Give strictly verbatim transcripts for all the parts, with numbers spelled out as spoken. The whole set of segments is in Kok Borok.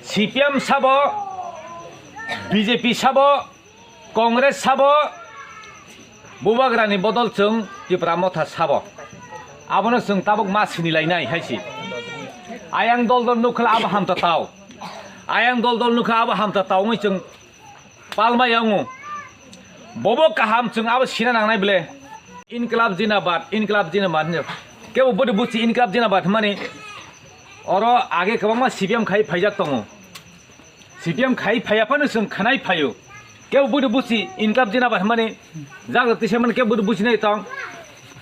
C P M sabo, B J P sabo, Congress sabo, Bubagrani bodol chwng Tipra Motha sabo. Abono chwng tabuk ma sinilainai hai si. Ayang dol dol nukha abo hamta tao. Ayang dol dol nukha abo hamta tao wngwi chwng palma yango. Bobo kaham chwng abo sina nangnai bwle. Inklab Jinabad, Inklab Jinabad hwnwi. Kebo bwdwi buchi Inklab Jinabad hwnmani oro age kwbangma C P M khai phaijak tongo. C P M khai phaiya phano chwng khanai phaio. Kebo bwdwi buchi Inklab Jinabad hwnmani jak tisa mani kebo bwdwi buchi nai tong.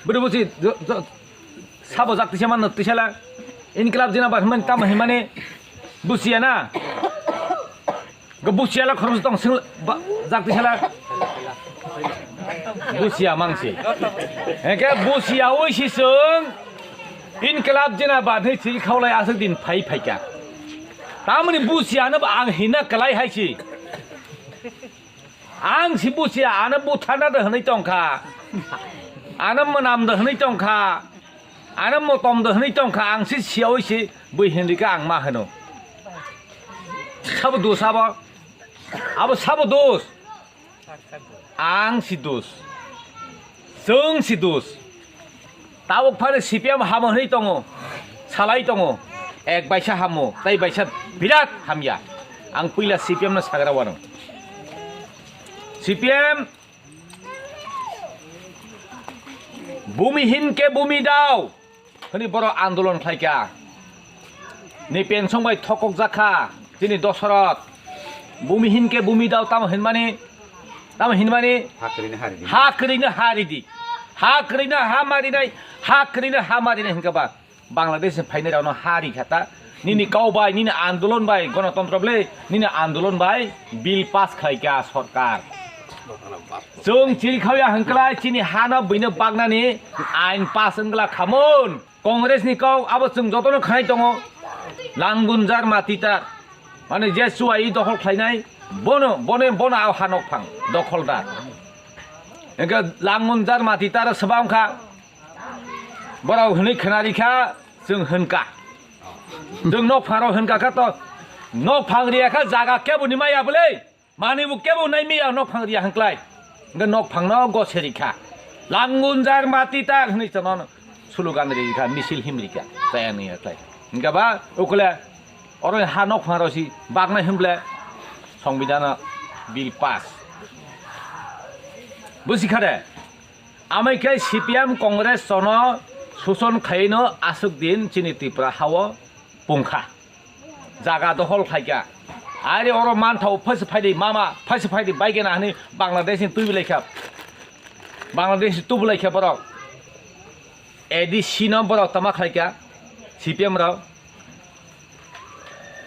Bwdwi buchi jo-, jo-, sabo jak tisa mano tisala. Inklab Jinabad hwnmani tamo hwnmani buchiya na. Ga buchiya la khoroksa tong sing ba jak tisala. Buchiya mangsi. Heke buchiya oi si chwng. Inklab Jinabad hwnwi chiri khaulai aswk din phai phaikha. Tamoni buchiya no ba ang hina kalai hai si. Ang si buchiya ano buthana da hwnwi tongkha. Ano mwnam da hwnwi tongkha. Ano motom da hwnwi tongkha. Ang si siyawi si bui hwnrika ang ma hwno. Sabo dos abo. Abo sabo dos. Ang si dus. Chwng si dus. Tabuk phano C P M hamo hwnwi tongo. Salai tongo. Ek baisa hamo, tai baisa birat hamya. Ang puila C P M no sagra wano. C P M Bumi hin ke bumi dao. Hwnwi borok andolon khlaikha. Ni pensong bai thokok jakha chini Dosoroth. Bumi hin ke bumi dao tamo hinmani, tamo hinmani Ha kwrwino ha ridi. Ha kwrwino ha ridi. Ha kwrwino ha marinai, ha kwrwino ha marinai hinkhe ba Bangladesh ni phainai rokno ha rikha ta. Nini kau bai, nini andolon bai, gonotontro ble, nini andolon bai bill pass khlaikha sorkar. Chwng chiri khauya hwnkhlai chini hano buino baknani ain pass wngla khamon. Congress ni kok abo chwng jotono khnai tongo. Langunjar matitar. Mane je chuai dokhol khlainai bono, bono, bono a ha nokphang dokholdar. Hwnkhe Langunjar matitar swbang kha. Borok hwnwi khna rikha chwng hwnka. Chwng nokphang rok hwnka kha to nokphang riya kha jaga kebo ni maya bwle. Manwi bo kebo nai miya nokphang riya hwnklai. Hwnkhe nokphangno gose rikha. Langunjar matitar hwnwi chwngno slogan rikha, misil him rikha. Chaya nwi khlai. Hwnkhe ba ukule oro ha nokphang rok si baknai hwnble Songbidhano bill pass. Busi kha de? Amai khe C P M Congress chwngno suson khaino aswk din chini Tripura hao pungkha. Jaga dohol khlaikha. Are oro mantha o phaisa phaidi mama, phaisa phaidi baigena hwnwi Bangladesh ni twi bilaikha. Bangladesh ni tubulaikha borok. A D C no borok tama khlaikha. C P M rok.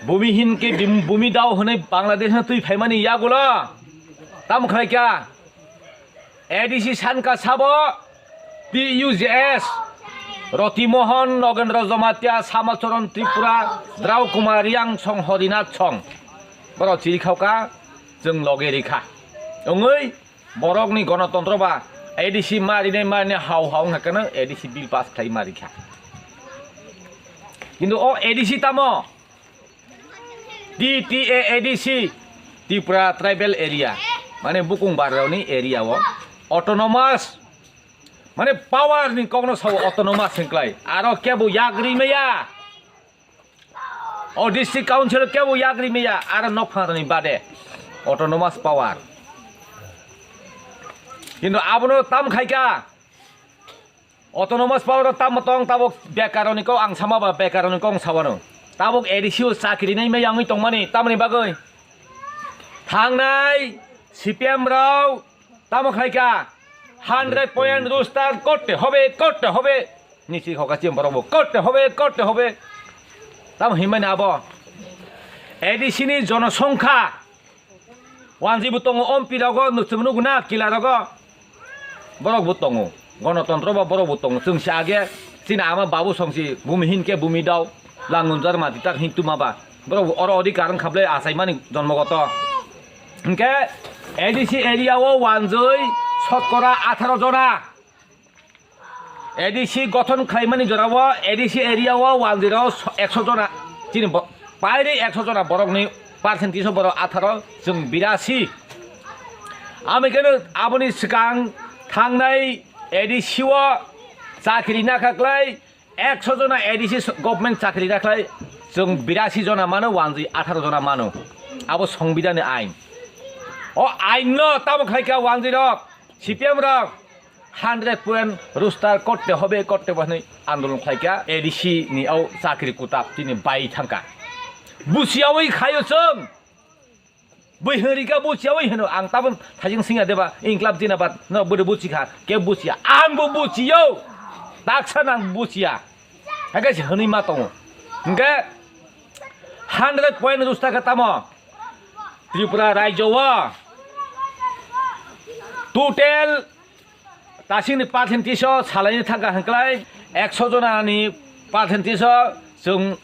Bumi hin ke bim-, bumi dao hwnwi Bangladesh no twi phaimani yagulo. Tamo khlaikha. A D C sanka sabo P U J S, Roti Mohan, Nogendra Jamatia, Samacharan Tripura, Drau Kumar Riang song, Horinath song. Borok chiri khauka, chwng loge rikha. Wngwi borokni gonotontro ba A D C marinai marinai hao hao wngkha keno A D C bill pass khlai marikha. Kintu o A D C tamo? T T A A D C, Tripura Tribal Area, mane bukung barraoni area o autonomous, mane power ni kokno sao autonomous hinklai, aro kebo yagri maya, o district council kebo yagri maya, aro nokphang rani bade autonomous power, kintu abono tam khaika. Autonomous power o tamo tong tabuk bekaroni kok ang sama ba bekaroni kok ang sawano. Tabuk A D C o chakri nai mai yangwi tongmani tamoni bagwi. Thangnai C P M rok tamo khlaika hundred point roster korte hobe, korte hobe. Nisi hoka chim borok bo korte hobe, korte hobe. Tamo himani abo A D C ni jonosongkha. Wanjwi bo tongo, ompi rogo, chwng nukgo na, kila rogo. Borok bo tongo. Gonotontro bo borok bo tongo. Chwng se age chini ama babu songsi bumi hin ke bumi dao. Langunjar mati tak hin tuma ba. Borok bo oro odhikar wngkha ble achaimani jonmogoto. Hinkhe A D C area o wanjwi sotkora atharo jona. A D C gothon khlaimani jorao A D C area o wanjwirao ekso jona chini bo-, Pairi ekso jona borokni percentage o borok atharo, chwng birasi. Ami khe aboni swkang thangnai A D C o chakri nakha klai, ekso jona A D C government chakri nakhlai, chwng birasi jona mano, wanjwi atharo jona mano. Abo songbidani ain. O ain no tamo khlai kha wanjwi rok, C P M rok, hundred point roster korte hobe, korte hobe hwnwi andolon khlai kha, A D C ni o chakri kutab tini bai thangkha. Buchiyawi khayo chwng. Bwihwng rika buchiyawi hwno, ang tabon thajing singya deba, inklab jinabad no bwrwi buchikha, ke buchiya, ang bo buchiyo, taksa nang buchiya, hakhe se hwnwi ma tongo. Hwnkhe hundred point roster kha tamo Tripura rajyo o total Tasingni percentage o salaini thangkha hwnklai, ekso jonani percentage o chwng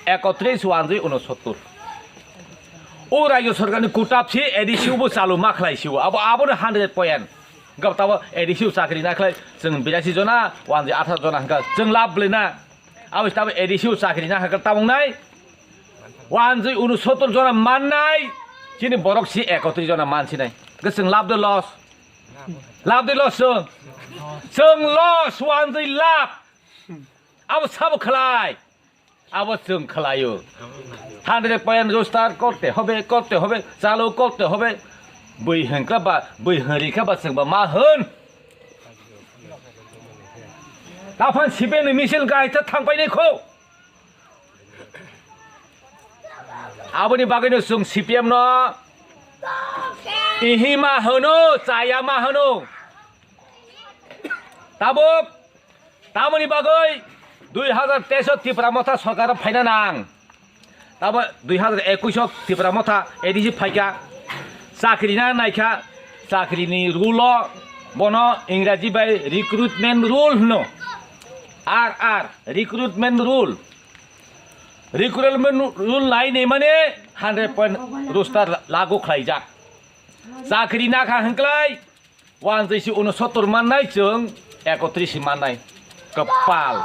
ekotris wanjwi unosottor. O rajyo sorkarni kutab si A D C o bo chalu ma khlai si o. Abo, abono hundred point. Gab tabo A D C o chakri na khlai chwng birasi jona wanjwi atharo jona hwnkha chwng lab bwlwi na. Abo se tabo A D C o chakri na hwnkha tabuk nai wanjwi unosottor jona mannai chini borok si ekotris jona mansinai. Hwnkhe chwng lab de loss. Lab de loss chwng. Chwng loss, wanjwi lab. Abo sabo khlai. Abo chwng khlaio. Hundred point roster korte hobe, korte hobe, chalu korte hobe. Bwihwng kha ba, bwihwng ri kha ba chwng ba ma hwn. Taphan sibeni misil gaitha thangpainai kho. Aboni bagwino chwng C P M no ihi ma hwno, chaya ma hwno. Tabuk, tamoni bagwi dui hazar teis o Tipra Motha sorkar phaina nang. Tabo dui hazar ekush o Tipra Motha A D C phaikha, chakri na naikha, chakrini rule o bono Ingraji bai recruitment rule hwno, R R, recruitment rule. Recruitment rule nai ni mane hundred point roster lagu khlaijak. Chakri nakha hwnklai, wanjwi si unosottor mannai, chwng ekotris si mannai. Kwpal.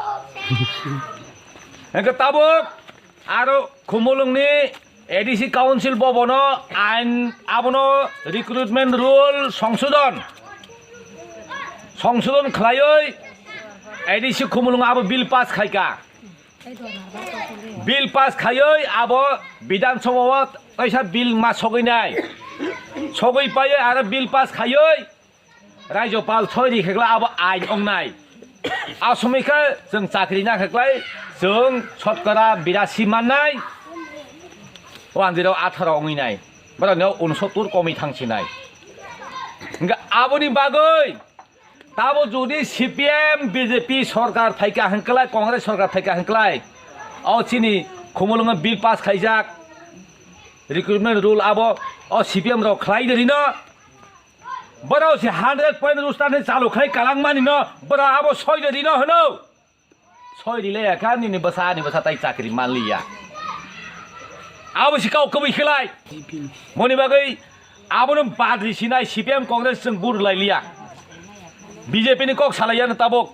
Hwnkhe tabuk aro Khumulwngni A D C Council bobono ain abono recruitment rule songsodon. Songsodon khlaioi A D C Khumulwngo abo bill pass khaika. Bill pass khaioi abo Bidhan Sabha o kaisa bill ma sogwi nai. Sogwi paioi aro bill pass khaioi Rajyopal soi ri khekla abo ain wngnai. Asomwi khe chwng chakri na kheklai chwng sotkora birasi mannai. Wanjirok atharo wngwi nai. Borokno unsottor komwi thangsinai. Hwnkhe aboni bagwi tabo jodi C P M, B J P sorkar phaikha hwnkhlai, Congress sorkar phaikha hwnkhlai, o chini Khumulwngo bill pass khaijak, recruitment rule abo o C P M rok khlai de rino. Borok se hundred point roster ni chalu khai kalangmani no, borok abo soi de rino hwno. Soi rilaiya kha nini bwsa ani bwsa tai chakri manliya. Abo se kau kwbwi khlai. Moni bagwi abono badri sinai C P M Congress chwng bur lailiya. B J P ni kok salaiya no tabuk.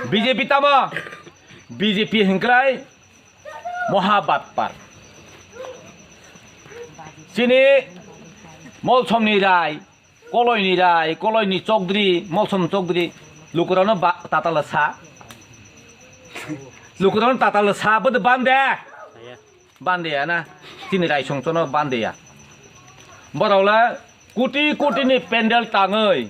B J P tamo? B J P hwnkhlai Moha batpar. Chini Molsomni Rai, Koloini Rai, Koloini Chokdri, Molsom Chokdri, lukurano ba-, tatalo sa. Lukurano tatalo sa, bodo bande. Bande ya na, chini Raisong chono bande ya. Borok le Koti koti ni pendel tangwi,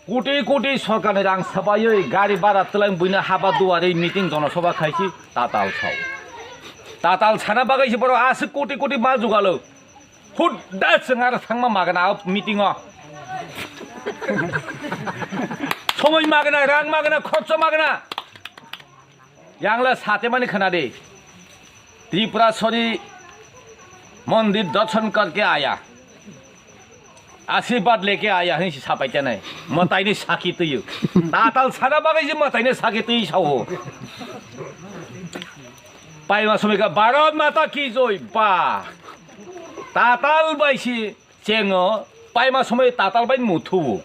koti koti sorkar ni rang sabaywi, gari bara twlang buino haba duari meeting jonosabha khaisi tatal sao. Tatal sana bagwi se borok aswk koti koti ma jugalo. Hudda chwng aro thangma magna o meeting o. Somoi magna, rang magna, khorcho magna. Yangla sate mani khna de. Tripuraswari mondir darshan karke aya. Ashirbad leke aya hinsi sapai tanai. Mwtaini sakhi twiyo. Tatal sana bagwi je mwtaini sakhi twi sao. Paima somika Bharat Mata ki joi ba. Tatal bai si chengo. Paima somoi tatal bai muthu.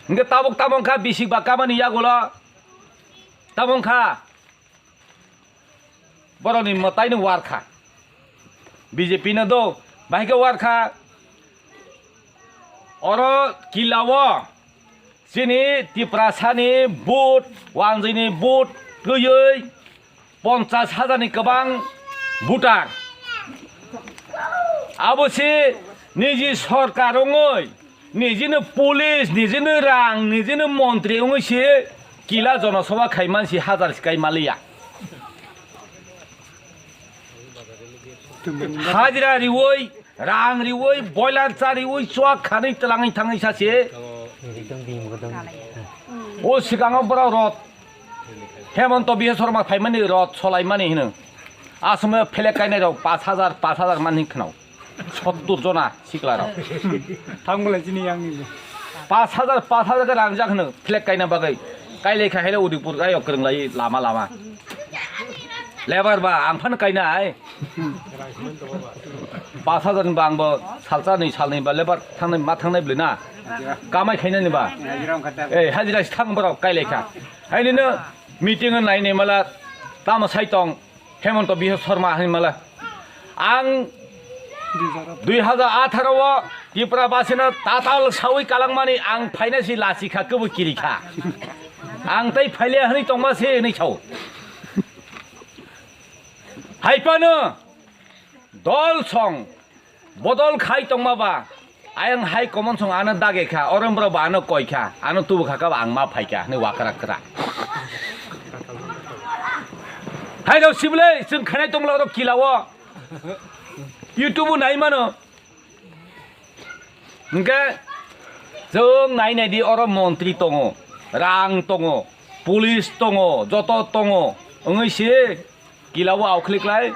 Hingke tabuk tamong kha bisik ba kamani yagulo. Tamong kha. Borokni mwtaino warkha. B J P no do, bahai khe warkha. Oro kilao chini Tiprasani vote, wanjwini vote twiwi ponchas hajar ni kwbang voter. Abo se niji sorkar wngwi, nijini police, nijini rang, nijini montri wngwi se kila jonosabha khaiman si hajar si kai maliya. Hajira riwi, rang riwi, boiler cha riwi, chuak khanwi twlangwi thangwi sase. O sikango borok rot Hemanta Biswa Sarma phaimani rot solaimani hino. Asomoi phelek kainai rok pash hajar, pash hajar manwi khwnao. Sottur jona sikla rok. Thangbolai chini yang ni. Pash hajar, pash hajar khe rang jak hino phelek kaina bagwi. Kailai kha hele Udaipur ayok kwrwng lai lama lama. Lebar ba ang phano kainai. Pash hajar ni ba ang bo salsa ni salni ba lebar thangnai ma thangnai bwlwi na. Kamai khainani ba. Ei hajira si thang borok kailai kha. Hainino meeting nai nai mala tamo sai tong. Hemanta Biswa Sarma hinmala. Ang dui hajar atharo o Tripura basino tatal sawi kalangmani ang phaina si lachi kha, kwbo kiri kha. Ang tai phaile hwnwi tongma se hwnwi sao. Haipano dol song bodol khai tongma ba, ayang hai common song ano dage kha, oro borok ba ano koi kha, ano tubu kha kha ba ang ma phai kha, hwnwi wakra kra. Hai rok sibole, chwng khanai tongla oro kila o. YouTube o nai mano. Hwnkhe chwng nai nai di oro montri tongo, rang tongo, police tongo, joto tongo. Wngwi se Kila o aukhliklai,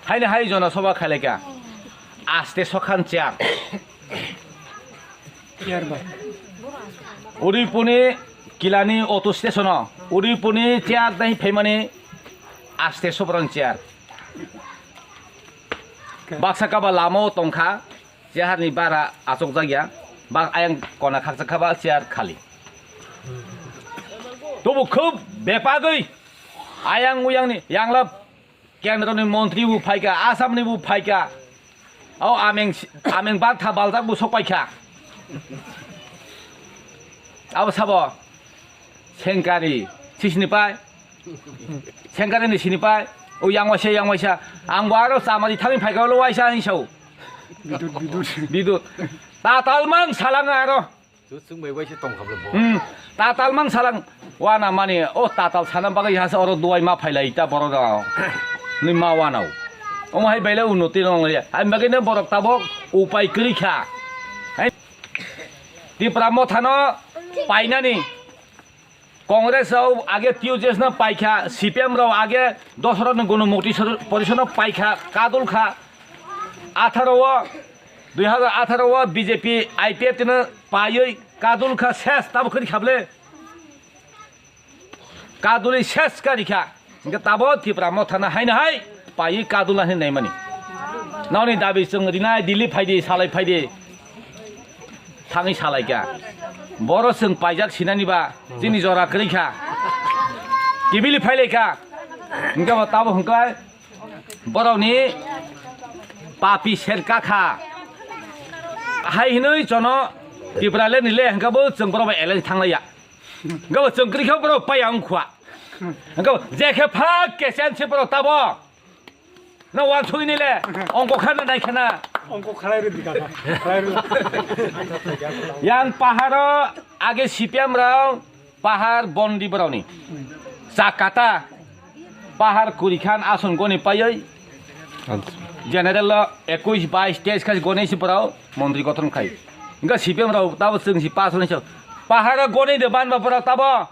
haino hai jonosabha khailaikha. Aste sokhan chair. Chair bai. Uri puni kilani auto station o. Uri puni chair dai phaimani aste sobrang chair. Baksa kaba lama o tongkha. Chair ni bara achukjak ya, ba ayang kona khakchak kha ba chair khali. Tobo khub bepagwi ayang uyang ni yangla kendro ni montri bo phaikha, Assam ni bo phaikha, o ameng ameng batha baljak bo sokpaikha. Abo sabo sengkari sisini pai. Sengkare ni sini pai, o yang waisa, yang waisa. Ang bo aro chamari thangwi phaikha, ulo waisa hing sao. Bidut, bidut. Bidut. Tatal mang salang aro. Chwng bai waisa tong khabla bo. Hmm. Tatal mang salang. Wana mani, o tatal sana bagwi hasa oro duai ma phailai ta borok rok. Ni ma wanao. Omo hai baila unnoti nong ya. Hai bagwi no borok tabok upai kwrwi kha. Hai. Tipra mothano painani. Congress rok age T U J S no paikha, C P M rok age Dosra ni Gono Mukti Sor-, Porishad no paikha, kadul kha. Atharo o, dui hajar atharo o B J P I P F T no paiwi kadul kha, ses tabo khri kha bwle. Kadulwi ses kari kha. Hingke tabo Tipra Motha no haino hai paiwi kadula hinwi naimani. Nokni dabi chwng rinai Delhi phaidi, salai phaidi. Thangwi salaikha. Boro chwng paijak sinani ba, chini jora kwrwi kha. Kibili phailaikha. Hingke bo tabo hwnkhe borokni papi serka kha. Hai hinwi chono Tipra le ni le hingke bo chwng borok bai alliance thanglaiya. Hingke bo chwng kwrwi khe borok paiya wngkhwa. Hingke bo je khe phak kesensi borok tabo. Na wansugini le, ongko khana nai khana. Ongko khalai rw di kaka. Khalai rw. Yang paharo age C P M rok pahar bondi borokni. Chakata pahar kuri khan ason goni paioi. General lo ekush bais teis kha goni si borok montri gothon khai. Hingke C P M rok tabo chwng si pass rw ni sao. Paharo goni de ban ba borok tabo.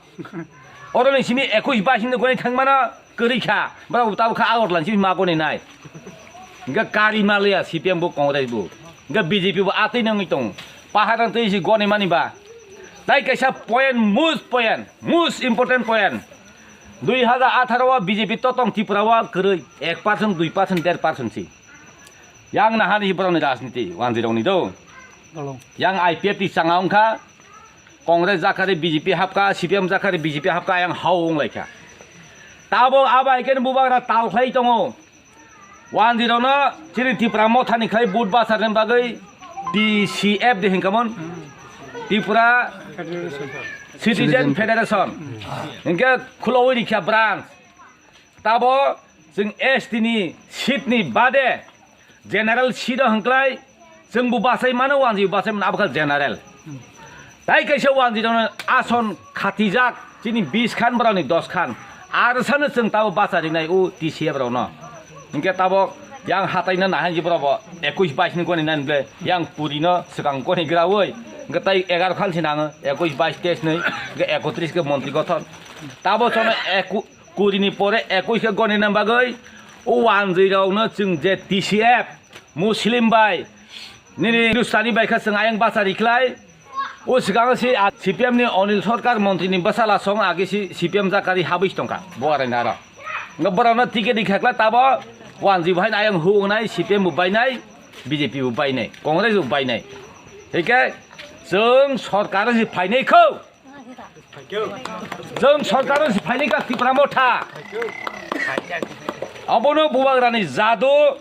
Oro ni simi ekush bais ni goni thang mano. Kwrwi kha, borok bo tabuk kha Agartala ni simi ma goni nai. Hingke kari maliya C P M bo Congress bo. Hingke B J P bo atwi nangwi tongo. Pahar ang twi si goni mani ba. Tai kaisa point, most point, most important point. Dui hajar atharo o B J P totong Tripura o kwrwi ek percent, dui percent, der percent si. Yang nahani borokni rajniti, wanjwi rokni do. Yang I P F T changa wngkha, Congress jakhari B J P hapkha, C P M jakhari B J P hapkha, ayang hao wnglaikha. Tabo abai khe bubagra tal khlai tongo. Wanjwi rokno chini Tipra Mothani khai vote bacharni bagwi T C F de hinkamon, Tipra Citizen Federation. Hinkhe khulogwi rikha branch. Tabo chwng S T ni seat ni bade general seat o hwnklai chwngbo bachai mano, wanjwi bachai mano, abo kha general. Tai kaisa wanjwi rokno ason khatijak chini bis khan borokni dos khan. Ar sano chwng tabo bacharinai o T C F rokno. Hinkhe tabok yang hataino nahanji borokbo ekush bais ni goni nani ble, yang puri no swkang goni graui. Hinkhe tai egar khan si nango, ekush, bais, teis, nwi, hinkhe ekotris khe montri gothon. Tabo chono eku-, kuri ni pore ekush khe goni nani bagwi o wanjwi rokno chwng je T C F Muslim bai, nini Hindustani bai khe chwng ayang bachari khlai. O swkang si a-, C P M ni Anil Sarkar montri ni bwsala song age si C P M jakari habwi tongkha, bo arai naro. Nga borokno ticket rikha khlai tabo wanjwi bo hai ayang hu wngnai, C P M bo bainai, B J P bo bainai, Congress bo bainai. Hike chwng sorkar si phainai kho. Chwng sorkar si phainai kha Tipra Motha. Abono bubagrani jadu.